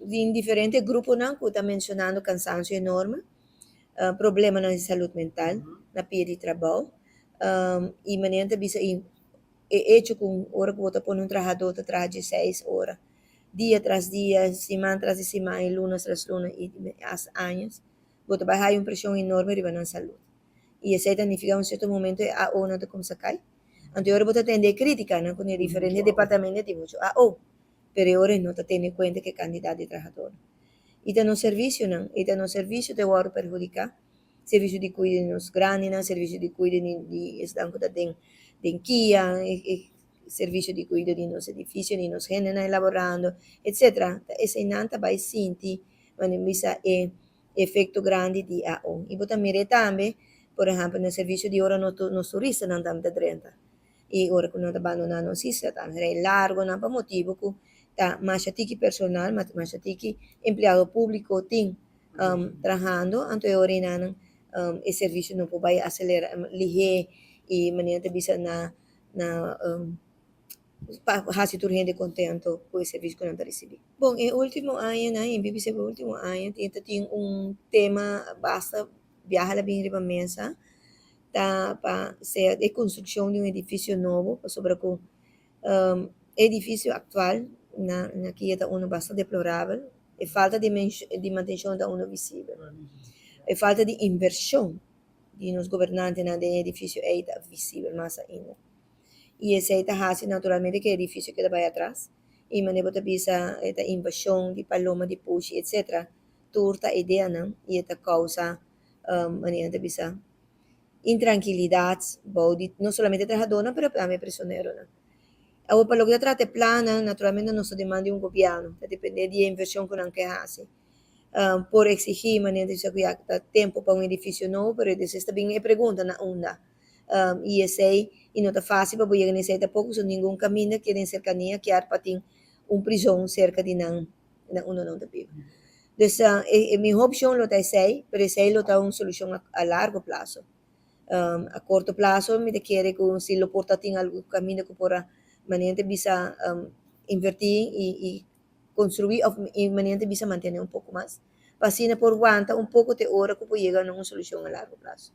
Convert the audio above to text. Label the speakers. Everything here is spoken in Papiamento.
Speaker 1: Tin diferente gruponan ku ta menshonando kansansio enorme, problemanan di salud mental na pia di trabou i manera ta bisa e echo ku ora ku bo ta pone un trahadó ta traha dieseis ora dia tras dia, siman tras di siman i luna tras luna i hasta años, bo ta bai haya un preshon enorme riba nan salud. I esei ta nifiká un sierto momento e AO-nan ta kuminsá kai. Anto e ora bo ta tende e krítikanan ku den diferente departamento tin muchu AO, pero e ora e no ta tene kuenta ku e kantidat di trahadónan. I ta nos servisionan, i ta nos servisio ta wòrdu perhudiká, servisio di kuido di nos grandinan, servisio di kuido di esnan ku ta den den kia, e servisio di kuido di nos edifisio, di nos hendenan laborando, etsetera. Ta eseinan ta bai sinti, wanneer bisa e efekto grandi di AO. I bo ta mir'é tambe, por ehèmpel, na servisio di ora nos turistanan tambe ta drenta i ora ku nan ta bandoná nos isla tambe rei largunan pa motibu ku ta masha tiki personal, masha tiki empleado públiko tin trahando, anto e ora einan e servisio no por bai aselerá lihé i manera ta bisa na na pa hasi tur hende kontento ku e servisio ku nan ta risibí. Bon, e último añanan, i mi bisa ku e último aña tin ta tin un tema basta biaha la bin riba mesa, ta pa sea e konstrukshon di un edifisio nobo, pasobra ku e edifisio aktual na na kia ta unu basta deplorabel, e falta di di mantenshon ta unu visibel, e falta di invershon di nos gobernantenan den e edifisio ei ta visibel mas ainda. I esei ta hasi naturalmente ku e edifisio keda bai atras i manera bo ta bisa e ta invashon di paloma di pushi etcetera tur ta ideanan i e ta kousa manera ta bisa intrankilidat bou di no solamente e trahadónan pero tambe e prisoneronan. Awor pa loke ta trata e plannan naturalmente nos ta demanda di un gobièrnu ta depende di e invershon ku nan ke hasi. Por eksigí manera ta bisa ku ya ta tempu pa un edifisio nobo pero despues ta bin e pregunta na unda. I esei i no ta fásil pa bo yega na esei tampoko pasobra ningun kaminda ke den serkania kier pa tin un prizon serka di nan na unda nan ta biba. Dus e mihó opshon lo ta esei, pero esei lo ta un solushon a largo plaso. A korto plaso mi ta kere ku si lo por ta tin algun kaminda ku por a manera ta bisa invertí i konstruí òf manera ta bisa mantené un poko mas pa asina por wanta un poko te ora ku por yega na un solushon a largo plaso.